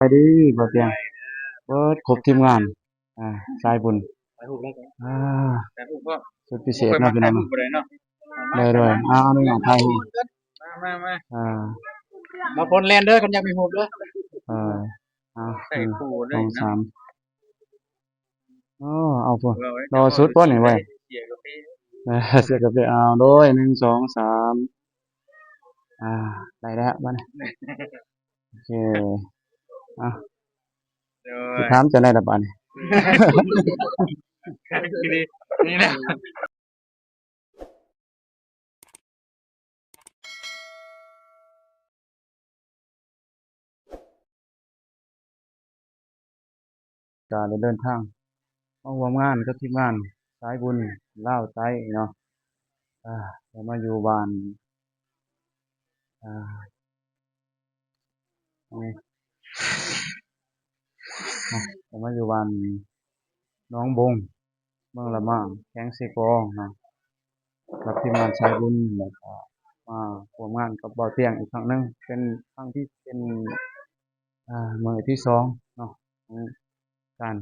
ສະບາຍດີ ບ່າວຕຽງ ເບິດຄົບທີມງານ ອ່າ ສາຍບຸນ ຖ່າຍຮູບແລ້ວກໍ ອ່າ ຖ່າຍຮູບກໍ ສຸດພິເສດເນາະ ບໍ່ຄ່ອຍມັກຖ່າຍຮູບປານໃດເນາະ ພີ່ນ້ອງເນາະ. ໂດຍໆ ອ່າ ອະນຸຍາດຖ່າຍຮູບ ມາໆໆ ອ່າ ມາພົ້ນແລ່ນເດີ ຄັນຢາກມີຮູບເດີ ເອີ ອ່າ ໃສ່ຄູ່ເລີຍເນາະ ສອງ ສາມ ອໍ ເອົາພຸ້ນ ລໍສຸດບໍ່ນີ້ເວີຍ ເສຍກາເຟ ເອີ ເສຍກາເຟ ເອົາ ໂດຍ ໜຶ່ງ ສອງ ສາມ ອ່າ ໄດ້ແລ້ວບັດນີ້ ໂອເຄ ເອົາ ໂດຍ ຊິຖາມຈັ່ງໃດລະບາດນີ້ ນີ້ນະ. ກະໄດ້ເດີນທາງມາຮ່ວມງານກັບທີມງານສາຍບຸນລາວໃຕ້ເນາະ ອ່າ ໄດ້ມາຢູ່ບ້ານ ອ່າ ນີ້ ອ່າ ໄດ້ມາຢູ່ບ້ານໜອງບົງ ເມືອງລະມາມ ແຂວງເຊກອງເນາະ ກັບທີມງານສາຍບຸນ ແລ້ວກະມາຮ່ວມງານກັບບ່າວຕຽງອີກຄັ້ງໜຶ່ງ ເປັນຄັ້ງທີ່ ເປັນ ອ່າ ມື້ທີສອງເນາະ ຂອງການ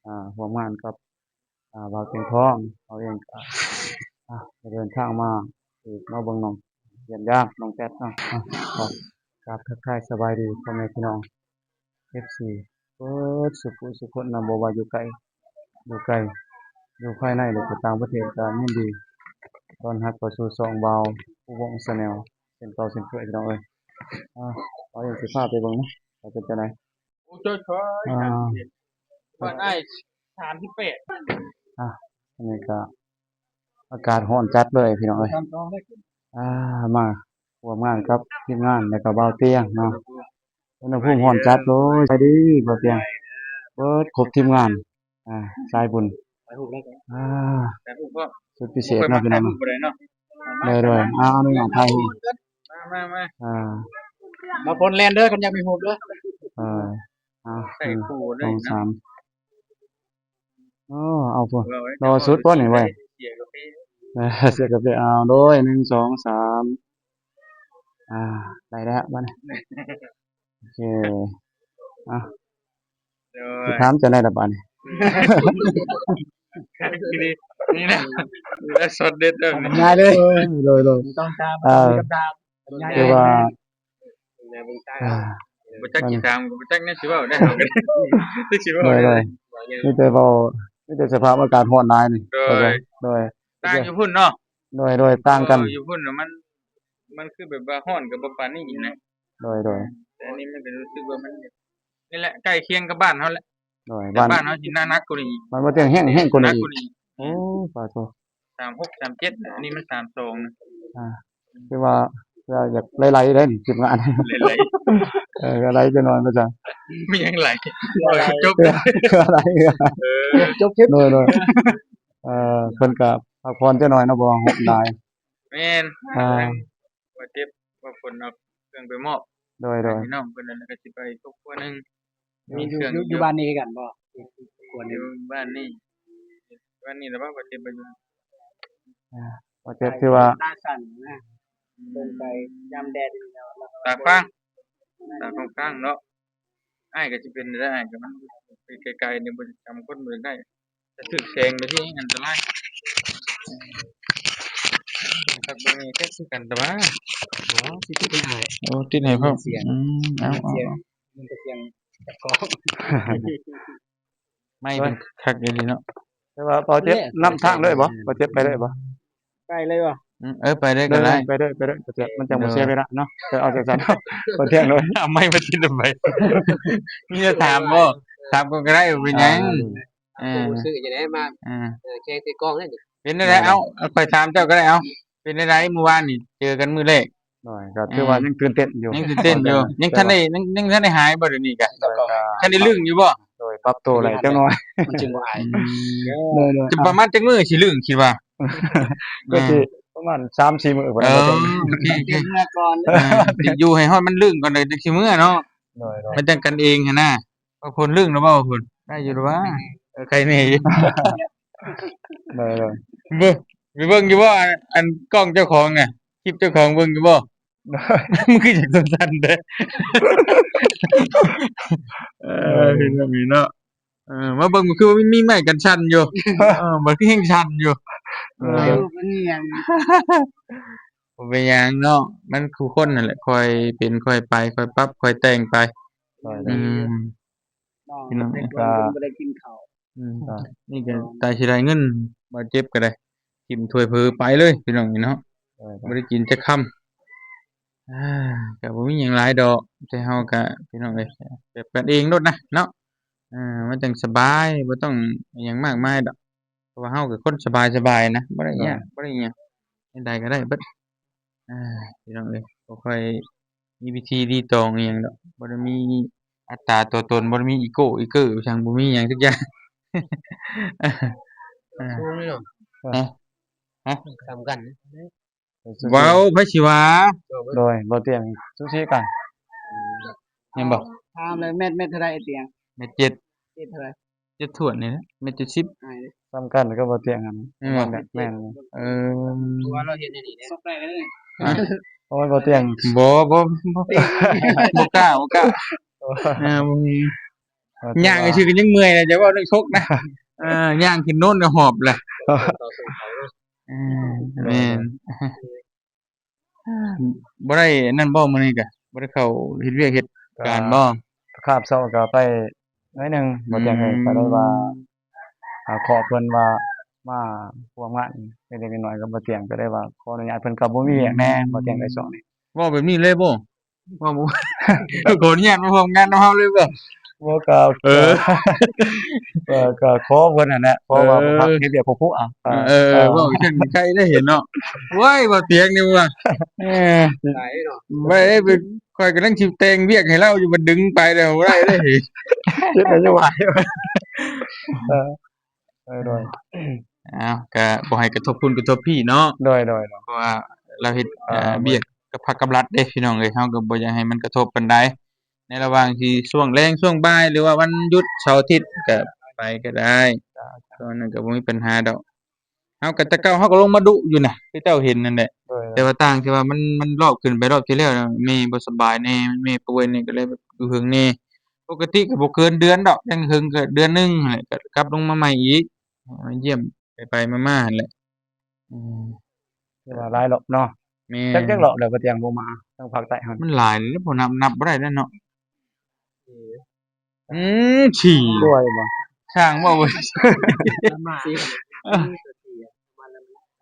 ອ່າ ຮ່ວມງານກັບ ອ່າ ບ່າວຕຽງທອງ. ເຮົາເອງກະ ອ່າ ໄດ້ເດີນທາງມາອີກ ມາເບິ່ງນ້ອງ ຢ້ຽມຢາມນ້ອງແກັດເນາະ ອ່າ ກໍກາບທັກທາຍສະບາຍດີພໍ່ແມ່ພີ່ນ້ອງ ເອັຟຊີ ເບິດສຸຜູ້ສຸຄົນນະ ບໍ່ວ່າຢູ່ໃກ້ ຢູ່ໄກ ຢູ່ພາຍໃນ ແລະ ກໍຕ່າງປະເທດ ກໍຍິນດີຕ້ອນຮັບເຂົ້າສູ່ຊ່ອງບ່າວພູວົງແຊນແນວ ເຊັ່ນເກົ່າເຊັ່ນເຄີຍ ພີ່ນ້ອງເອີຍ. ອ່າ ເຮົາຍັງຊິພາໄປເບິ່ງເນາະ ວ່າເປັນຈັ່ງໃດ. ໂອ້ ຈ້ອຍໆ ອ່າ ບ້ານອ້າຍ ສາມສິບແປດ ອ່າ ອັນນີ້ກໍ ອາກາດຮ້ອນຈັດເລີຍພີ່ນ້ອງເອີຍ ອ່າ ມາຮ່ວມງານກັບທີມງານ ແລ້ວກໍບ່າວຕຽງເນາະ ອຸນຫະພູມຮ້ອນຈັດເລີຍ. ສະບາຍດີບ່າວຕຽງ ເບິດຄົບທີມງານ ອ່າ ສາຍບຸນ ຖ່າຍຮູບແລ້ວກໍ ອ່າ ຖ່າຍຮູບກໍ ສຸດພິເສດເນາະ ບໍ່ຄ່ອຍມັກຖ່າຍຮູບປານໃດເນາະ ພີ່ນ້ອງເນາະ. ໂດຍໆ ອ່າ ອະນຸຍາດຖ່າຍຮູບ ມາໆໆ ອ່າ ມາພົ້ນແລ່ນເດີ ຄັນຢາກມີຮູບເດີ ເອີ ອ່າ ໃສ່ຄູ່ເລີຍເນາະ ສອງ ສາມ ອໍ ເອົາພຸ້ນ ລໍສຸດບໍ່ນີ້ເວີຍ ເສຍກາເຟ ເອີ ເສຍກາເຟ ເອົາ ໂດຍ ໜຶ່ງ ສອງ ສາມ ອ່າ ໄດ້ແລ້ວບັດນີ້ ໂອເຄ ອ່ະ ໂດຍ ຊິຖາມຈັ່ງໃດລະບາດນີ້ ນີ້ນະ ນີ້ນະ ຊັອດເດັດເດີ ງ່າຍເລີຍ ໂດຍໆ ຕ້ອງຖາມ ເອີ ຄືວ່າ ອ່າ ບໍ່ຈັກຊິຖາມ ບໍ່ຈັກແນວຊິເວົ້າໄດ້ ເຮົາກໍໄດ້ ຊິເວົ້າ ໂດຍໆ ໄດ້ ມີແຕ່ເວົ້າ ມີແຕ່ສະພາບອາກາດຮ້ອນຫຼາຍນີ້ ໂດຍ ໂດຍ ຕ່າງຢູ່ພຸ້ນເນາະ ໂດຍໆ ຕ່າງກັນ ເອີ ຢູ່ພຸ້ນນະ ມັນ ມັນຄືແບບວ່າຮ້ອນກໍບໍ່ປານນີ້ນະ ໂດຍໆ ແຕ່ອັນນີ້ມັນກໍຮູ້ສຶກວ່າມັນ ນີ້ແຫຼະ ໃກ້ຄຽງກັບບ້ານເຮົາແຫຼະ ໂດຍ ແຕ່ບ້ານ ບ້ານເຮົາຊິໜັກກວ່ານີ້ອີກ ມັນບໍ່ເຖິງແຮງ ແຮງກວ່ານີ້ອີກ ໂອ້ ປາໂທ ສາມຫົກ ສາມເຈັດ ອັນນີ້ມັນ ສາມສອງ ອ່າ ຄືວ່າ ຄືວ່າຢາກໄຫຼໆ ເດ້ນີ້ ທີມງານ ໄຫຼໆ ເອີ ໄຫຼຈັກໜ້ອຍວ່າຊັ້ນ ມີຫຍັງໄຫຼ ຈົບ ໄຫຼ ເອີ ຈົບຄລິບ ໂດຍໆ ເອີ ເພິ່ນກໍພັກຜ່ອນຈັກໜ້ອຍເນາະ ເພາະວ່າຮ້ອນຫຼາຍ ແມ່ນ ອ່າ ວ່າເຈັບວ່າຝົນເອົາເຄື່ອງໄປມອບ ໂດຍໆ ໃຫ້ພີ່ນ້ອງເພິ່ນ ແລ້ວກໍຊິໄປຄອບຄົວໜຶ່ງ ມີຢູ່ ມີເຄື່ອງ ຢູ່ ຢູ່ ຢູ່ບ້ານນີ້ຄືກັນບໍ່? ຄອບຄົວໜຶ່ງ ຢູ່ບ້ານນີ້ ບ້ານນີ້ລະບໍ່ ວ່າເຈັບໄປຢູ່ ອ່າ ວ່າເຈັບ ຖືວ່າຕາສັ່ນນະ ອືມ ເດີນໄປຍາມແດດນີ້ແລ້ວ ຕາຂວ້າງ ຕາຂວ້າງໆ ເນາະ ອ້າຍກໍຊິເປັນໄດ້ ອ້າຍກໍມັນໄປໄກໆ ນີ້ບໍ່ຈຳຄົນບໍ່ໄດ້ ຖືກແສງໄປທີ່ອັນຕະລາຍ ຄັກບໍ່ແນ່ແທ້ຄືກັນແຕ່ວ່າ ໂອ້ ຕິດໃຫ້ອ້າຍ ໂອ້ ຕິດໃຫ້ພ້ອມ ສຽງ ອືມ ເອົາ ສຽງ ເອົາ ມັນກໍສຽງຈາກກ້ອງ ໄມ້ເພິ່ນຄັກອີ່ຫຼີເນາະ ແຕ່ວ່າບໍ່ເຈັບ ແນ່ ນຳທາງເລີຍບໍ່? ບໍ່ເຈັບ ໄປເລີຍບໍ່? ໄປເລີຍບໍ່? ອືມ ເອີ ໄປເລີຍກໍໄດ້ ໄປເລີຍ ໄປເລີຍ ບໍ່ເຈັບ ມັນຈັ່ງບໍ່ເສຍເວລາເນາະ ເອີ ເອົາຈັ່ງຊັ້ນ ບໍ່ທຽງເລີຍ ເອົາໄມ້ມາຕິດນຳໄປ ມີແນວຖາມບໍ່? ຖາມກ່ອນກໍໄດ້ ບໍ່ເປັນຫຍັງ ອ່າ ເອີ ຮູ້ສຶກຈັ່ງໃດມາ ອ່າ ເອີ ແຂ່ງເຕະກ້ອງນັ້ນ ເປັນຈັ່ງໃດ? ເອົາ ຂ້ອຍຖາມເຈົ້າກໍໄດ້ ເອົາ ເປັນຈັ່ງໃດມື້ວານນີ້ ເຈີກັນມື້ແລກ? ໂດຍ ກໍຖືວ່າ ອ່າ ຍັງຕື່ນເຕັ້ນຢູ່ ຍັງຕື່ນເຕັ້ນຢູ່ ຍັງທັນໄດ້ ຍັງ ຍັງທັນໄດ້ຫາຍບໍ່ດຽວນີ້ກະ? ໂດຍ ກໍທັນໄດ້ລຶ້ງຢູ່ບໍ່? ໂດຍ ປັບໂຕໄດ້ຈັກໜ້ອຍ ມັນຈຶ່ງບໍ່ອາຍ ອືມ ໂດຍໆ ຈະປະມານຈັກມື້ຊິລຶ້ງ ຄິດວ່າ? ກໍຊິ ອ່າ ປະມານສາມສີ່ມື້ພຸ້ນ ເອີ ແຫຼະ ໂອເຄໆ ເມື່ອກ່ອນ ເອີ ຊິຢູ່ໃຫ້ຮອດມັນລຶ້ງກ່ອນ ແລ້ວຈັ່ງຊິເມືອເນາະ ໂດຍໆ ມັນຈັ່ງກັນເອງຫັ້ນນະ ວ່າຄົນລຶ້ງແລ້ວບໍ່ ຄົນໄດ້ຢູ່ລະວ່າ ເອີ ໄຄແນ່ຢູ່ ໂດຍໆ ເບິ່ງ ໄປເບິ່ງຢູ່ບໍ່ ອັນ ອັນກ້ອງເຈົ້າຂອງນະ ຄລິບເຈົ້າຂອງເບິ່ງຢູ່ບໍ່? ມັນຄືຈັ່ງສັ່ນໆແທ້. ເອີ ເອີ ເປັນແບບນີ້ເນາະ. ເອີ ມາເບິ່ງ ຄືວ່າມັນມີໄມ້ກັນສັ່ນຢູ່. ເອີ ມັນຄືແຮ່ງສັ່ນຢູ່. ເອີ ເອີ ມັນມີຫຍັງ? ບໍ່ເປັນຫຍັງເນາະ, ມັນຄືຄົນນັ້ນແຫຼະ, ຄ່ອຍເປັນຄ່ອຍໄປ, ຄ່ອຍປັບຄ່ອຍແຕ່ງໄປ. ອືມ ພີ່ນ້ອງ ເດັກນ້ອຍເພິ່ນບໍ່ໄດ້ກິນເຂົ້າ. ອືມ ນີ້ກໍຕາຍຊິໄດ້ເງິນ, ບາດເຈັບກໍໄດ້ ຖິ້ມຖ້ວຍເຜີໄປເລີຍ ພີ່ນ້ອງເອີຍເນາະ. ເອີ ບໍ່ໄດ້ກິນຈັກຄຳ. ອາ ກໍບໍ່ມີຫຍັງຫຼາຍດອກ, ແຕ່ເຮົາກໍ ພີ່ນ້ອງເອີຍ ແບບກັນເອງໂລດນະເນາະ. ເອີ ມັນຈັ່ງສະບາຍ, ບໍ່ຕ້ອງຫຍັງມາກມາຍດອກ, ເພາະວ່າເຮົາກໍຄົນສະບາຍໆນະ, ບໍ່ໄດ້ຍາກ ບໍ່ໄດ້ຫຍັງ, ເຮັດໃດກໍໄດ້ເບິດ. ອ່າ ພີ່ນ້ອງເອີຍ ບໍ່ຄ່ອຍມີພິທີລີຕອງອີ່ຫຍັງດອກ, ບໍ່ໄດ້ມີອັດຕາຕົວຕົນ, ບໍ່ໄດ້ມີອີໂກ້ອີເກີຫຍັງ, ບໍ່ມີຫຍັງຈັກຢ່າງ. ສູງເນາະ. ຮະ? ຮະ? ສ່ຳກັນ. ເວົ້າ ໃຜຊິວ່າ? ໂດຍ ບໍ່ຕຽງ ສູສີກັນ ແມ່ນບໍ່? ຖາມເລີຍ ແມັດ ແມັດເທົ່າໃດ ຕຽງ? ແມັດເຈັດ. ເຈັດເທົ່າໃດ? ເຈັດຖ້ວນນີ້ແຫຼະ ແມັດເຈັດສິບ. ສ່ຳກັນກັບບໍ່ຕຽງຫັ້ນ. ແມ່ນບໍ່? ແມ່ນ. ເອີ ເພາະວ່າເຮົາເຮັດແນວນີ້ເດ້. ໂອ້ຍ ບໍ່ຕຽງ. ບໍ່ ບໍ່ ບໍ່ ບໍ່ກ້າ ບໍ່ກ້າ. ເອີ ບໍ່ມີ. ຍ່າງຊື່ກໍຍັງເມື່ອຍລະ, ຢ່າເວົ້າເລື່ອງຊົກນະ. ເອີ ຍ່າງຂຶ້ນໂນ້ນກໍຫອບລະ. ເອີ ແມ່ນ. ບໍ່ໄດ້ອັນນັ້ນບໍ່ ມື້ນີ້ກະບໍ່ໄດ້ເຂົ້າເຮັດວຽກເຮັດການບໍ່? ຄາບເຊົ້າກະໄປໜ້ອຍໜຶ່ງ ບໍ່ຕຽງເອີຍ. ກະໄດ້ວ່າ ອືມ ຫາຂໍເພິ່ນວ່າມາຮ່ວມງານເລັກໆນ້ອຍໆກັບບໍ່ຕຽງ, ກະໄດ້ວ່າຂໍອະນຸຍາດເພິ່ນ ກະບໍ່ມີວຽກແດ່ ອືມ ບໍ່ຕຽງເອີຍ ຊ່ວງນີ້. ເວົ້າແບບນີ້ເລີຍບໍ່? ເວົ້າບໍ່ ຂໍອະນຸຍາດມາຮ່ວມງານນຳເຮົາເລີຍບໍ່? ບໍ່ ກໍ ເອີ ກໍ ກໍຂໍເພິ່ນຫັ້ນແຫຼະ ເພາະວ່າ ເອີ ບໍ່ມັກເຮັດວຽກຄົວຄົວ. ເອີ ເອີ ເອີ ເວົ້າຈັ່ງໃດໄດ້ເຫັນເນາະ. ໂອ້ຍ ບໍ່ຕຽງນີ້ວ່າ ເອີ ໄປເນາະ ໄປ ຂ້ອຍກຳລັງຊິແຕ່ງວຽກໃຫ້ລາວຢູ່ ບັດດຶງໄປແລ້ວບໍ່ໄດ້ເດ້. ເຮັດໃຫ້ຍັງໄຫວ. ເອີ ເອີ ໂດຍ ອ້າວ ກະບໍ່ໃຫ້ກະທົບພຸ້ນກະທົບພີ້ເນາະ. ໂດຍ ໂດຍ ໂດຍ ເພາະວ່າລາວເຮັດ ເອີ ວຽກກັບພັກກັບລັດເດ້ ພີ່ນ້ອງເອີຍ, ເຮົາກໍບໍ່ຢາກໃຫ້ມັນກະທົບປານໃດ ໃນລະຫວ່າງທີ່ຊ່ວງແລງຊ່ວງບ່າຍ ຫຼືວ່າວັນຢຸດເສົາອາທິດກະໄປກໍໄດ້. ເຈົ້າ ເຈົ້າ ຊ່ວງນັ້ນກໍບໍ່ມີປັນຫາດອກ. ເຮົາກໍ ແຕ່ເກົ່າເຮົາກໍລົງມາດຸຢູ່ນະ ຄືເຈົ້າເຫັນນັ້ນແຫຼະ. ໂດຍ ໂດຍ ແຕ່ວ່າຕ່າງທີ່ວ່າມັນ ມັນລອບຂຶ້ນໄປລອບທີ່ແລ້ວນະ ແມ່ບໍ່ສະບາຍແດ່ ແມ່ປ່ວຍແດ່ ກໍເລີຍແບບຢູ່ເຫິງແດ່. ປົກກະຕິກໍບໍ່ເກີນເດືອນດອກ, ຍັງເຫິງກໍເດືອນໜຶ່ງຫັ້ນແຫຼະ ກໍກັບລົງມາໃໝ່ອີກ ມາຢ້ຽມໄປໆມາໆຫັ້ນແຫຼະ. ອືມ ຖືວ່າຫຼາຍລອບເນາະ. ແມ່ນ ຈັກ ຈັກລອບແລ້ວ ບໍ່ຕຽງບໍ່ມາທາງພາກໃຕ້ເຮົາ? ມັນຫຼາຍແລ້ວ ບໍ່ນັບ ນັບບໍ່ໄດ້ແລ້ວເນາະ. ອືມ ສີ່ ດ້ວຍບໍ່? ຊ່າງເວົ້າເວີຍ. ມາ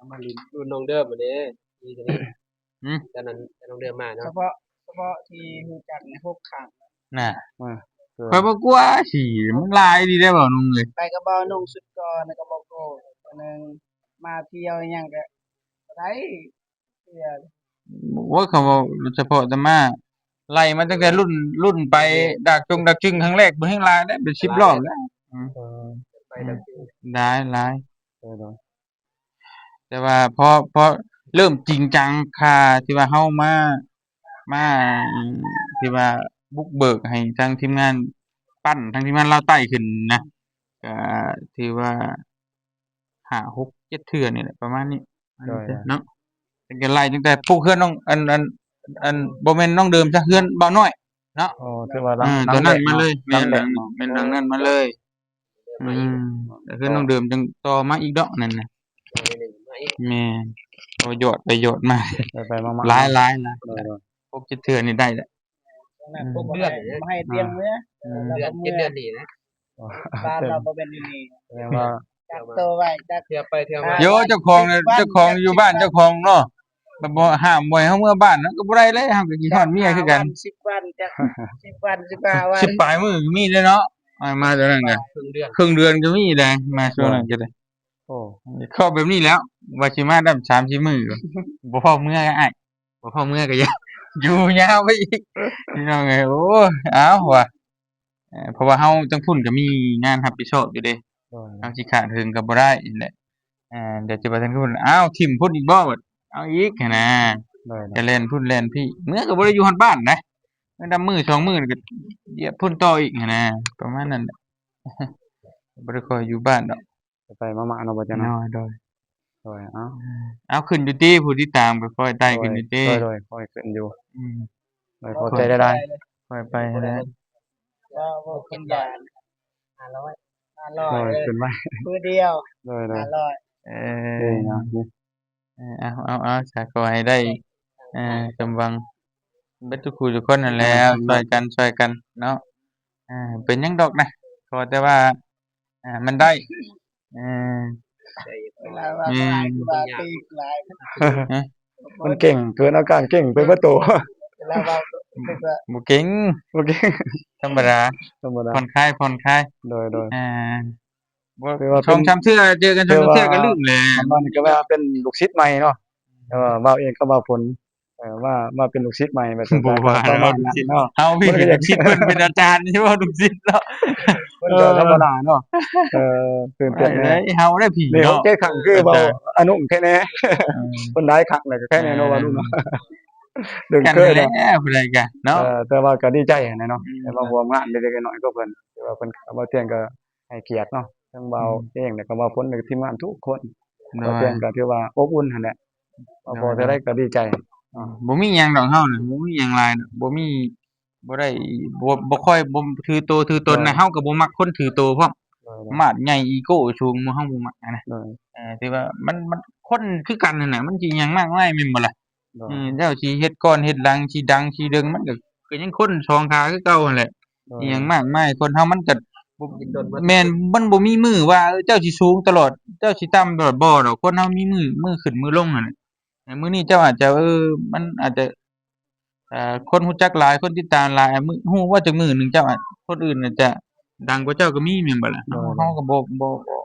ມາຫຼິ້ນ ລຸ້ນນ້ອງເດີມເດ້. ອືມ ຕອນນັ້ນນ້ອງເດີມມາເນາະ. ສະເພາະ ສະເພາະທີ່ຮູ້ຈັກນີ້ ຫົກຄັ້ງນະ. ຂ້ອຍບໍ່ກົວ ສີ່ ມັນຫຼາຍດີເດ້ ເວົ້ານ້ອງເອີຍ. ໄປກັບເບົາໜຸ່ງຊຸດກ່ອນ ແລ້ວກໍບໍ່ໂກ້ ອັນໜຶ່ງ ມາທ່ຽວຫຍັງກໍໄດ້. ໂອ້ຍ ຄຳເວົ້າສະເພາະແຕ່ມາ ໄລ່ມາຕັ້ງແຕ່ລຸ້ນ ລຸ້ນໄປດາກຈົງດາກຈຶງຄັ້ງແລກ ບໍ່ແຮ່ງຫຼາຍເດ້ ເປັນສິບລອບແລ້ວ. ອືມ ເອີ ໄປດາກຈຶງ ຫຼາຍ ຫຼາຍ. ເອີ ໂດຍ ແຕ່ວ່າພໍ ພໍເລີ່ມຈິງຈັງ ຄ່າທີ່ວ່າເຮົາມາ ມາ ທີ່ວ່າບຸກເບີກໃຫ້ທາງທີມງານ ປັ້ນທາງທີມງານລາວໃຕ້ຂຶ້ນນະ ກໍຖືວ່າ ຫ້າ ຫົກ ເຈັດເທື່ອນີ້ແຫຼະ ປະມານນີ້. ໂດຍ ເນາະ ເປັນການໄລ່ຕັ້ງແຕ່ປູກເຮືອນນ້ອງ ອັນ ອັນ ອັນ ບໍ່ແມ່ນນ້ອງເດີມຊະ ເຮືອນບ່າວນ້ອຍເນາະ. ອໍ ຖືວ່າຫຼັງ ເອີ ຫຼັງ ຕອນນັ້ນມາເລີຍ. ແມ່ນ ແມ່ນ ຫຼັງນັ້ນມາເລີຍ. ອືມ ແຕ່ເຮືອນນ້ອງເດີມຈັ່ງຕໍ່ມາອີກດອກນັ້ນນະ. ແມ່ນ ກໍຢອດໄປຢອດມາ ໄປໆມາໆ ຫຼາຍໆ ຫຼາຍ ໂດຍໆ ຫົກ ເຈັດເທື່ອນີ້ໄດ້ແຫຼະ. ຫົກເດືອນ ບໍ່ໃຫ້ຕຽງເມືອ ອືມ ເດືອນ ເຈັດເດືອນນີ້ນະ. ບ້ານລາວບໍ່ແມ່ນຢູ່ນີ້ ແສດງວ່າກັກໂຕໄວ້ ຈັກເທື່ອໄປເທື່ອມາ. ໂຍ ເຈົ້າຂອງ ເຈົ້າຂອງຢູ່ບ້ານເຈົ້າຂອງເນາະ ແລ້ວບໍ່ ຫ້າມບໍ່ໃຫ້ເຮົາເມືອບ້ານ ເຮົາກໍບໍ່ໄດ້ເລີຍ. ເຮົາກໍຄິດຮອດເມຍຄືກັນ. ສິບວັນ ຈັກສິບວັນ ສິບຫ້າວັນ ສິບປາຍມື້ກໍມີເດ້ເນາະ. ອ້າຍມາຕອນນັ້ນກໍເຄິ່ງເດືອນ ເຄິ່ງເດືອນກໍມີໄດ໋ ມາຊ່ວງນັ້ນກໍໄດ້. ໂອ້ ເຄາະແບບນີ້ແລ້ວ ວ່າຊິມາໄດ້ສາມສີ່ມື້ ບໍ່ພໍເມືອອ້າຍ. ບໍ່ພໍເມືອກໍຢ່າ ຢູ່ຍາວໄປອີກ ພີ່ນ້ອງເອີຍ. ໂອ້ຍ ເອົາວ່າ ເອີ ເພາະວ່າເຮົາທາງພຸ້ນກໍມີງານຮັບຜິດຊອບຢູ່ເດ້. ໂດຍ ເຮົາຊິຂາດເຖິງກໍບໍ່ໄດ້ຫັ້ນແຫຼະ. ເອີ ດຽວຊິວ່າທາງພຸ້ນ ອ້າວ ຖິ້ມພຸ້ນອີກບໍ່ ເອົາອີກຫັ້ນນະ. ໂດຍ ຈະແລ່ນພຸ້ນແລ່ນພີ້ ເມືອກໍບໍ່ໄດ້ຢູ່ຮອດບ້ານນະ ເມືອນຳມື້ສອງມື້ກໍຢຽບພຸ້ນຕໍ່ອີກຫັ້ນນະ ປະມານນັ້ນແຫຼະ. ບໍ່ໄດ້ຄ່ອຍຢູ່ບ້ານດອກ ໄປໆມາໆເນາະ ບໍ່ຈັກເນາະ. ໂດຍ ໂດຍ. ດຍ ເອົາ ເອົາ ຂຶ້ນຢູ່ຕິ ຜູ້ຕິດຕາມກໍຄ່ອຍໄຕ່ຂຶ້ນຢູ່ຕິ ໂດຍ ໂດຍ ຄ່ອຍຂຶ້ນຢູ່ ອືມ ໂດຍ ຂອບໃຈຫຼາຍໆ ຄ່ອຍໄປຫັ້ນແຫຼະ ວ່າເວົ້າກັນຢ່າງຫ້າຮ້ອຍ ຫ້າຮ້ອຍ ໂດຍ ເອີ ຂຶ້ນມາ ມື້ດຽວ ໂດຍ ໂດຍ ຫ້າຮ້ອຍ ເອີ ເອີ ເອົາ ເອົາ ເອົາ ສາ ຂໍໃຫ້ໄດ້ ເອີ ສົມຫວັງ ເບິດທຸກຜູ້ທຸກຄົນຫັ້ນແຫຼະ ຊ່ອຍກັນ ຊ່ອຍກັນເນາະ ເອີ ເປັນຫຍັງດອກນະ ຂໍແຕ່ວ່າ ອ່າ ມັນໄດ້ ເອີ ເວລາວ່າ ແມ່ນ ຫຼາຍ ວ່າຕີຫຼາຍ ຮະ ມັນເກັ່ງເກີນ ອາການເກັ່ງໄປເບິດໂຕ ເວລາເວົ້າ ບໍ່ເກັ່ງ ບໍ່ເກັ່ງ ທຳມະດາ ທຳມະດາ ຜ່ອນຄາຍ ຜ່ອນຄາຍ ໂດຍ ໂດຍ ອ່າ ບໍ່ ຖືວ່າເປັນ ສອງສາມເທື່ອ ເຈີກັນສອງສາມເທື່ອກໍລືມແຫຼະ ປະມານນີ້ກໍວ່າເປັນລູກສິດໃໝ່ເນາະ ແຕ່ວ່າເວົ້າເອງກັບເວົ້າຜົນ ເອີ ວ່າ ວ່າເປັນລູກສິດໃໝ່ ແບບ ບໍ່ວ່າ ປະມານນັ້ນເນາະ ເຮົາມີລູກສິດ ເພິ່ນເປັນອາຈານ ຊິເວົ້າລູກສິດເນາະ ເພິ່ນກໍທຳມະດາເນາະ ເອີ ຕື່ນເຕັ້ນແດ່ ເຮົາໄດ້ຜີເນາະ ເຈັດຄັ້ງ ຄືເວົ້າອານຸແທ້ແນ່ ເອີ ເພິ່ນຫຼາຍຄັ້ງແລ້ວ ກໍແທ້ແນ່ເນາະ ວ່າລຸເນາະ ດຶງເຄີຍເນາະ ຜູ້ໃດກະເນາະ ເອີ ແຕ່ວ່າກໍດີໃຈຫັ້ນແຫຼະເນາະ ອືມ ໄດ້ມາຮ່ວມງານເລັກໆນ້ອຍໆກັບເພິ່ນ ຖືວ່າເພິ່ນ ເວົ້າຕຽງກໍໃຫ້ກຽດເນາະ ທັງເວົ້າເອງ ແລ້ວກໍເວົ້າຜົນ ແລ້ວກໍທີມງານທຸກຄົນ ເວົ້າຕຽງກໍຖືວ່າອົບອຸ່ນຫັ້ນແຫຼະ ເວົ້າພໍເທົ່າໃດກໍດີໃຈ ບໍ່ມີຫຍັງດອກເຮົານະ ບໍ່ມີຫຍັງຫຼາຍດອກ ບໍ່ມີ ບໍ່ໄດ້ ບໍ່ ບໍ່ຄ່ອຍ ບໍ່ຖືໂຕຖືຕົນນະ ໂດຍ ເຮົາກໍບໍ່ມັກຄົນຖືໂຕພ້ອມ ໂດຍ ໂດຍ ມາດໃຫຍ່ອີໂກ້ສູງ ໝູ່ເຮົາບໍ່ມັກນະ ໂດຍ ເອີ ຖືວ່າມັນ ມັນຄົນຄືກັນຫັ້ນນະ ມັນຊິຫຍັງມາກມາຍແມ່ນບໍ່ລະ ໂດຍ ເອີ ເຈົ້າຊິເຮັດກ່ອນເຮັດຫຼັງ ຊິດັງຊິເດີງ ມັນກໍ ກໍຍັງຄົນສອງຂາຄືເກົ່າຫັ້ນແຫຼະ ໂດຍ ອີຫຍັງມາກມາຍ ຄົນເຮົາມັນກໍບໍ່ ແມ່ນ ມັນບໍ່ມີມື້ວ່າ ເອີ ເຈົ້າຊິສູງຕະຫຼອດ ເຈົ້າຊິຕ່ຳຕະຫຼອດ ບໍ່ດອກ ຄົນເຮົາມີມື້ ມື້ຂຶ້ນມື້ລົງຫັ້ນແຫຼະ ມື້ນີ້ເຈົ້າອາດຈະ ເອີ ມັນອາດຈະ ເອີ ຄົນຮູ້ຈັກຫຼາຍ ຄົນຕິດຕາມຫຼາຍ ມື້ ຮູ້ວ່າຈັກມື້ໜຶ່ງເຈົ້າອາດ ຄົນອື່ນອາດຈະດັງກວ່າເຈົ້າກໍມີແມ່ນບໍ່ລະ ໂດຍ ເຮົາກໍບໍ່ ບໍ່ ບໍ່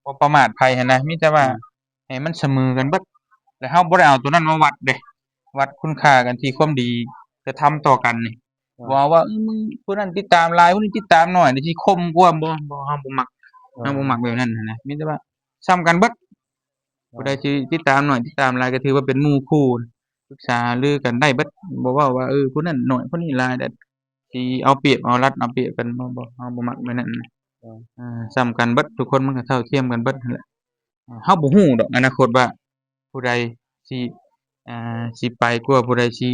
ບໍ່ປະໝາດໃຜຫັ້ນນະ ມີແຕ່ວ່າ ໂດຍ ໃຫ້ມັນສະເໝີກັນເບິດ ແລ້ວເຮົາບໍ່ໄດ້ເອົາຕົວນັ້ນມາວັດເດ້ ວັດຄຸນຄ່າກັນທີ່ຄວາມດີກະທຳຕໍ່ກັນນີ້ ໂດຍ ບໍ່ເອົາວ່າ ເອີ ມຶງຜູ້ນັ້ນຕິດຕາມຫຼາຍ ຜູ້ນີ້ຕິດຕາມໜ້ອຍ ນີ້ຊິຂົ່ມກວ່າ ບໍ່ ບໍ່ ເຮົາບໍ່ມັກ ໂດຍ ເຮົາບໍ່ມັກແບບນັ້ນຫັ້ນນະ ມີແຕ່ວ່າສ່ຳກັນເບິດ ໂດຍ ຜູ້ໃດຊິຕິດຕາມໜ້ອຍ ຕິດຕາມຫຼາຍ ກໍຖືວ່າເປັນໝູ່ຄູ່ ປຶກສາຫາລືກັນໄດ້ເບິດ ບໍ່ເວົ້າວ່າ ເອີ ຜູ້ນັ້ນໜ້ອຍ ຜູ້ນີ້ຫຼາຍ ແລ້ວຊິເອົາປຽບເອົາລັດເອົາປຽບກັນ ບໍ່ ບໍ່ ເຮົາບໍ່ມັກແບບນັ້ນນະ ໂດຍ ເອີ ສ່ຳກັນເບິດ ທຸກຄົນມັນກໍເທົ່າທຽມກັນເບິດຫັ້ນແຫຼະ ເຮົາບໍ່ຮູ້ດອກອະນາຄົດວ່າຜູ້ໃດຊິ ອ່າ ຊິໄປກວ່າ ຜູ້ໃດຊິ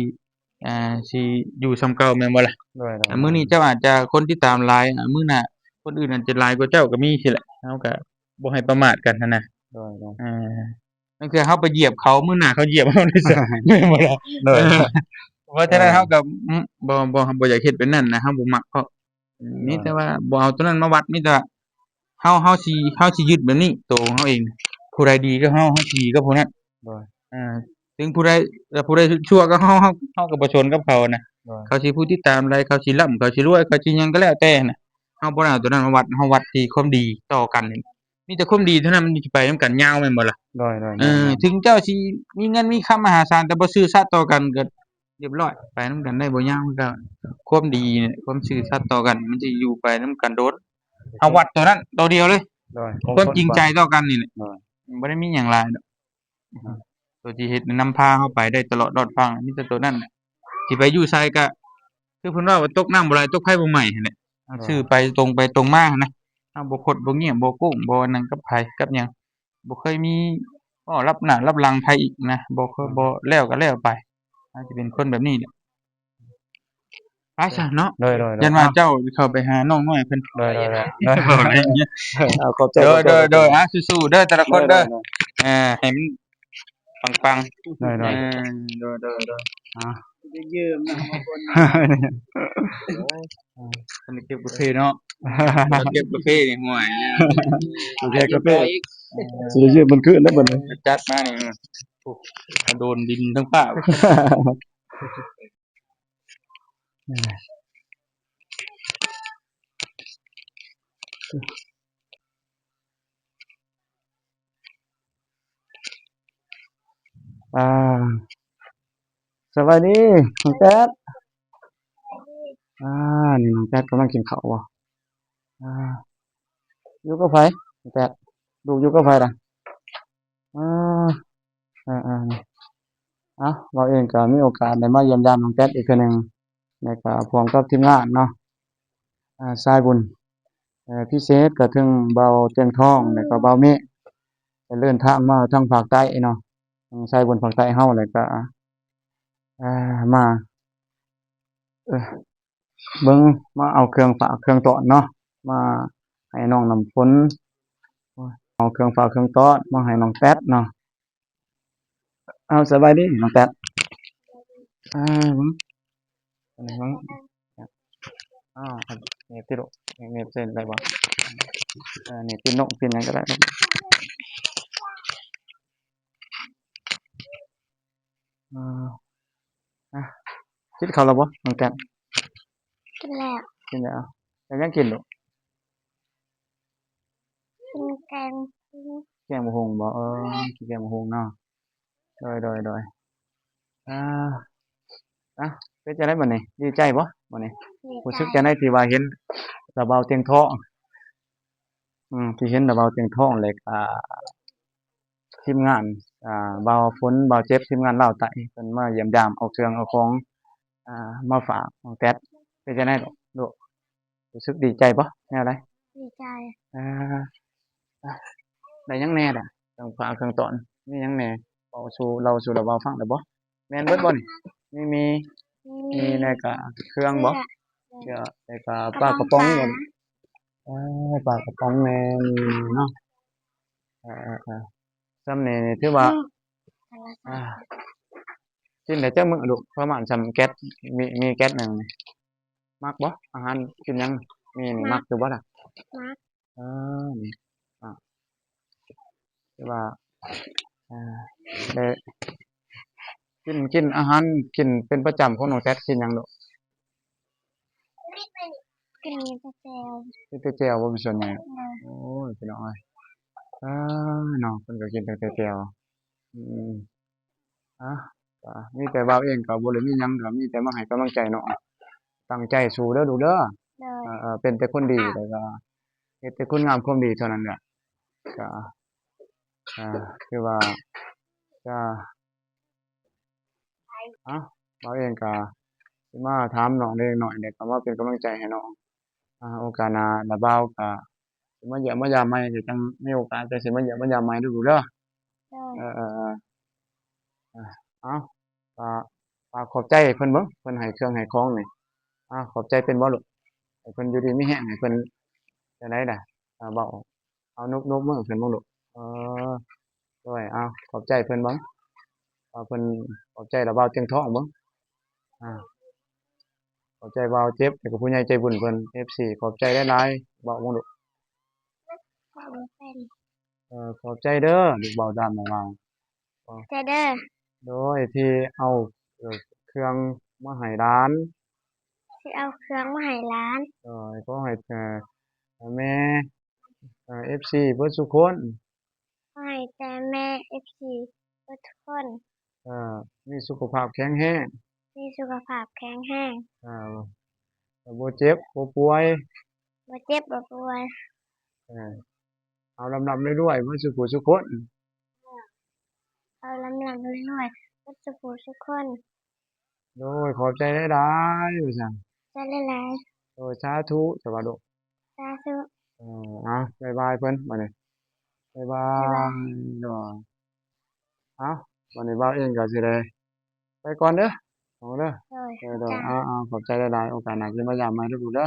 ອ່າ ຊິຢູ່ສ່ຳເກົ່າແມ່ນບໍ່ລະ ໂດຍ ໂດຍ ອ່າ ມື້ນີ້ເຈົ້າອາດຈະຄົນຕິດຕາມຫຼາຍ ອ່າ ມື້ໜ້າຄົນອື່ນອາດຈະຫຼາຍກວ່າເຈົ້າກໍມີຊີ້ແຫຼະ ເຮົາກໍບໍ່ໃຫ້ປະໝາດກັນຫັ້ນນະ ໂດຍ ໂດຍ ອ່າ ລາງເທື່ອເຮົາໄປຢຽບເຂົາ ມື້ໜ້າເຂົາຢຽບເຮົາດ້ວຍຊ້ຳ ແມ່ນບໍ່ລະ ໂດຍ ເອີ ເພາະສະນັ້ນເຮົາກໍ ອືມ ບໍ່ ບໍ່ ບໍ່ຢາກເຮັດແບບນັ້ນນະ ເຮົາບໍ່ມັກເພາະ ອືມ ມີແຕ່ວ່າບໍ່ເອົາຕົວນັ້ນມາວັດ ມີແຕ່ວ່າເຮົາ ເຮົາຊິ ເຮົາຊິຍຶດແບບນີ້ ໂຕຂອງເຮົາເອງ ຜູ້ໃດດີກັບເຮົາ ເຮົາຊິດີກັບຜູ້ນັ້ນ ໂດຍ ເອີ ເຖິງຜູ້ໃດ ແລະ ຜູ້ໃດຊົ່ວກັບເຮົາ ເຮົາ ເຮົາກໍບໍ່ສົນກັບເຂົານະ ໂດຍ ເຂົາຊິຜູ້ຕິດຕາມຫຼາຍ ເຂົາຊິລ່ຳ ເຂົາຊິລວຍ ເຂົາຊິຫຍັງກໍແລ້ວແຕ່ນະ ເຮົາບໍ່ໄດ້ເອົາຕົວນັ້ນມາວັດ ເຮົາວັດທີ່ຄວາມດີຕໍ່ກັນນີ້ ມີແຕ່ຄວາມດີເທົ່ານັ້ນ ມັນຊິໄປນຳກັນຍາວແມ່ນບໍ່ລະ ໂດຍ ໂດຍ ເອີ ແມ່ນ ເຖິງເຈົ້າຊິມີເງິນມີຄຳມະຫາສານ ແຕ່ບໍ່ຊື່ສັດຕໍ່ກັນກໍ ຮຽບຮ້ອຍ ໄປນຳກັນໄດ້ບໍ່ຍາວ ມັນກໍຄວາມດີນີ້ ຄວາມຊື່ສັດຕໍ່ກັນ ມັນຊິຢູ່ໄປນຳກັນໂດນ ເຮົາວັດຕົວນັ້ນຕົວດຽວເລີຍ ໂດຍ ຄວາມຈິງໃຈຕໍ່ກັນນີ້ແຫຼະ ໂດຍ ບໍ່ໄດ້ມີຫຍັງຫຼາຍດອກ ໂດຍ ຕົວທີ່ເຮັດນຳພາເຮົາໄປໄດ້ຕະຫຼອດລອດຝັ່ງ ມີແຕ່ຕົວນັ້ນແຫຼະ ຊິໄປຢູ່ໃສກໍ ຄືເພິ່ນເວົ້າວ່າ ຕົກນ້ຳບໍ່ໄຫຼ ຕົກໄຟບໍ່ໄໝ້ຫັ້ນແຫຼະ ໂດຍ ຊື່ໄປ ຕົງໄປຕົງມາຫັ້ນນະ ເຮົາບໍ່ຄົດບໍ່ງຽມ ບໍ່ໂກ້ງ ບໍ່ອັນນັ້ນກັບໃຜກັບຫຍັງ ບໍ່ເຄີຍມີເວົ້າລັບໜ້າລັບຫຼັງໃຜອີກນະ ບໍ່ເຄີຍ ບໍ່ແລ້ວກໍແລ້ວໄປ ເຮົາຈະເປັນຄົນແບບນີ້ແຫຼະ ໄປຊະເນາະ ໂດຍ ໂດຍ ໂດຍ ຢ້ານວ່າເຈົ້າເຂົ້າໄປຫານ້ອງນ້ອຍເພິ່ນ ໂດຍ ໂດຍ ໂດຍ ເວົ້າໄດ້ ເອົາ ຂອບໃຈ ໂດຍ ຂອບໃຈ ໂດຍ ໂດຍ ອ່າ ສູ້ໆເດີ ແຕ່ລະຄົນເດີ ໂດຍ ໂດຍ ອ່າ ໃຫ້ມັນປັງໆ ໂດຍ ໂດຍ ເອີ ໂດຍ ໂດຍ ໂດຍ ອ່າ ຢືມນະ ບາງຄົນ ອັນນີ້ເກັບກາເຟເນາະ ເກັບກາເຟນີ້ ຫ້ວຍ ເກັບກາເຟ ຊິໄດ້ຢືມມັນຄືນແລ້ວບັດນີ້ ຈັດມານີ້ ໂອ້ ໂດນດິນທັງຟ້າ ອ່າ ສະບາຍດີນ້ອງແຕດ ອ່າ ນີ້ນ້ອງແຕດກຳລັງກິນເຂົ້າບໍ່ ອ່າ ຢູ່ກັບໃຜນ້ອງແຕດ ລູກຢູ່ກັບໃຜລະ ອ່າ ອ່າໆ ເອົາ ເວົ້າເອງກໍມີໂອກາດໄດ້ມາຢ້ຽມຢາມນ້ອງແຕດອີກເທື່ອໜຶ່ງ ແລ້ວກໍພ້ອມກັບທີມງານເນາະ ອ່າ ສາຍບຸນ ເອີ ພິເສດກໍເຖິງບ່າວຕຽງທອງ ແລ້ວກໍບ່າວເມກ ໄດ້ເດີນທາງມາທາງພາກໃຕ້ເນາະ ທາງສາຍບຸນພາກໃຕ້ເຮົາ ແລ້ວກະ ເອີ ມາ ເອີ ເບິ່ງ ມາເອົາເຄື່ອງຝາກເຄື່ອງຕ້ອນເນາະ ມາໃຫ້ນ້ອງນ້ຳຝົນ ເອົາເຄື່ອງຝາກເຄື່ອງຕ້ອນມາໃຫ້ນ້ອງແຕັດເນາະ. ເອົາ ສະບາຍດີນ້ອງແຕັດ. ອ່າ ເບິ່ງ ອັນນີ້ເບິ່ງ ອ້າວ ເນັດຕິລູກ ເນັດເຊັນໄດ້ບໍ່? ເອີ ເນັດຕິນ້ອງຕິຫຍັງກໍໄດ້. ອ່າ ອ່ະ ກິນເຂົ້າແລ້ວບໍ່ນ້ອງແຕັດ? ກິນແລ້ວ. ກິນແລ້ວ. ແລ້ວຫຍັງກິນລູກ? ກິນແກງ ແກງບັກຫຸ່ງບໍ່? ເອີ ກິນແກງບັກຫຸ່ງເນາະ. ໂດຍ ໂດຍ ໂດຍ. ອ່າ ອ່ະ ເປັນຈັ່ງໃດບັດນີ້? ດີໃຈບໍ່ບັດນີ້? ດີໃຈ. ຮູ້ສຶກຈັ່ງໃດທີ່ວ່າເຫັນລາວບ່າວຕຽງທອງ? ອືມ ທີ່ເຫັນລາວບ່າວຕຽງທອງ ແລ້ວກະທີມງານ ອ່າ ບ່າວຝົນ ບ່າວເຈັບ ທີມງານລາວໃຕ້ ເພິ່ນມາຢ້ຽມຢາມ ເອົາເຄື່ອງເອົາຂອງ ອ່າ ມາຝາກນ້ອງແຕັດ. ເປັນຈັ່ງໃດລູກ? ຮູ້ສຶກດີໃຈບໍ່? ແນວໃດ? ດີໃຈ. ອ່າ ໄດ້ຫຍັງແດ່ລະ? ເຄື່ອງຝາກເຄື່ອງຕ້ອນ ມີຫຍັງແດ່? ເວົ້າສູ່ ເລົ່າສູ່ລາວບ່າວຟັງໄດ້ບໍ່? ແມ່ນເບິດບໍ່ນີ້? ມີ ມີ ມີ ມີແລ້ວກະເຄື່ອງບໍ່? ເຄື່ອງ ແລ້ວກະປາກະປ໋ອງບໍ່? ເອີ ປາກະປ໋ອງແມ່ນເນາະ. ເອີ ເອີ ເອີ ຊ່ຳນີ້ຖືວ່າ ອືມ ອ່າ ກິນໄດ້ຈັກມື້ລູກ? ປະມານຊ່ຳແກັດ ມີ ມີແກັດໜຶ່ງນີ້. ມັກບໍ່? ອາຫານກິນຫຍັງ? ມີນີ້ ມັກ ມັກຢູ່ບໍ່ລະ? ມັກ. ເອີ ນີ້ ອ່າ ຄືວ່າ ເອີ ໄດ້ກິນ ກິນອາຫານ ກິນເປັນປະຈຳຂອງນ້ອງແຕັດ ກິນຫຍັງລູກ? ກິນແຕ່ແຈ່ວ. ກິນແຕ່ແຈ່ວບໍ່? ເປັນສ່ວນໃຫຍ່. ໂດຍ. ໂອ້ຍ ພີ່ນ້ອງເອີຍ ເອີ ເນາະ ເພິ່ນກໍກິນຕັ້ງແຕ່ແຈ່ວ. ອືມ. ອ່ະ ກໍມີແຕ່ບ່າວເອງກໍບໍ່ໄດ້ມີຫຍັງ ກໍມີແຕ່ມາໃຫ້ກຳລັງໃຈນ້ອງ ຕັ້ງໃຈສູ້ເດີລູກເດີ. ໂດຍ. ເອີ ເອີ ເປັນແຕ່ຄົນດີ ແລ້ວກໍເຮັດແຕ່ຄຸນງາມຄວາມດີເທົ່ານັ້ນແຫຼະ. ກໍ ອ່າ ຄືວ່າ ກໍ ເອົ້າ ບ່າວເອງກໍຊິມາຖາມນ້ອງເລັກນ້ອຍ ແລ້ວກໍມາເປັນກຳລັງໃຈໃຫ້ນ້ອງ. ອ່າ ໂອກາດໜ້າລະບ່າວກໍຊິມາຢ້ຽມມາຢາມໃໝ່ ກໍຈັ່ງມີໂອກາດຈັ່ງຊິມາຢ້ຽມມາຢາມໃໝ່ເດີລູກເດີ. ໂດຍ. ເອີ ເອີ ເອີ ເອົ້າ ກໍຝາກຂອບໃຈເພິ່ນເບິ່ງ ເພິ່ນໃຫ້ເຄື່ອງໃຫ້ຂອງນີ້. ອ່າ ຂອບໃຈເປັນບໍ່ລູກ? ໃຫ້ເພິ່ນຢູ່ດີມີແຮງ ໃຫ້ເພິ່ນຈັ່ງໃດລະ ອ່າ ເວົ້າ ເອົາ ນົບ ນົບມືເພິ່ນເບິ່ງລູກ. ເອີ ໂດຍ. ເອົາ ຂອບໃຈເພິ່ນເບິ່ງ ວ່າເພິ່ນຂອບໃຈລະບ່າວຕຽງທອງເບິ່ງ. ອ່າ ຂອບໃຈບ່າວເຈັບ ແລ້ວກໍຜູ້ໃຫຍ່ໃຈບຸນເພິ່ນ ເອັຟຊີ ຂອບໃຈຫຼາຍໆ ເວົ້າເບິ່ງລູກ. ເອີ ຂອບໃຈເດີ ລູກເວົ້າຕາມລະວ່າ ຂອບໃຈເດີ ໂດຍ ທີ່ເອົາ ເອີ ເຄື່ອງມາໃຫ້ຫຼານ ທີ່ເອົາເຄື່ອງມາໃຫ້ຫຼານ. ໂດຍ. ຂໍໃຫ້ ເອີ ແມ່ ເອີ ເອັຟຊີ ເບິດສູ່ຄົນ ຂໍໃຫ້ແຕ່ແມ່ ເອັຟຊີ ເບິດທຸກຄົນ ເອີ ມີສຸຂະພາບແຂງແຮງ ມີສຸຂະພາບແຂງແຮງ ເອີ ບໍ່ເຈັບບໍ່ປ່ວຍ ບໍ່ເຈັບບໍ່ປ່ວຍ ເອີ ເອົາລ່ຳໆລວຍໆ ເບິດສູ່ຜູ້ສູ່ຄົນ ເອົາລ່ຳໆລວຍໆ ເບິດສູ່ຜູ້ສູ່ຄົນ. ໂດຍ ຂອບໃຈຫຼາຍໆ ວ່າຊັ້ນ. ຂອບໃຈຫຼາຍໆ. ໂດຍ ສາທຸ ສາທຸ ສາທຸ. ເອີ ເອົາ ບາຍບາຍເພິ່ນບາດນີ້ ບາຍບາຍ ບາຍບາຍ. ໂດຍ ເອົາ ບາດນີ້ບ່າວເອງກໍຊິໄດ້ໄປກ່ອນເດີ ນ້ອງເດີ. ໂດຍ ໂດຍ ໂດຍ ຂອບໃຈ. ເອົາໆ ຂອບໃຈຫຼາຍໆ ໂອກາດໜ້າຊິມາຢາມໃໝ່ເດີລູກເດີ.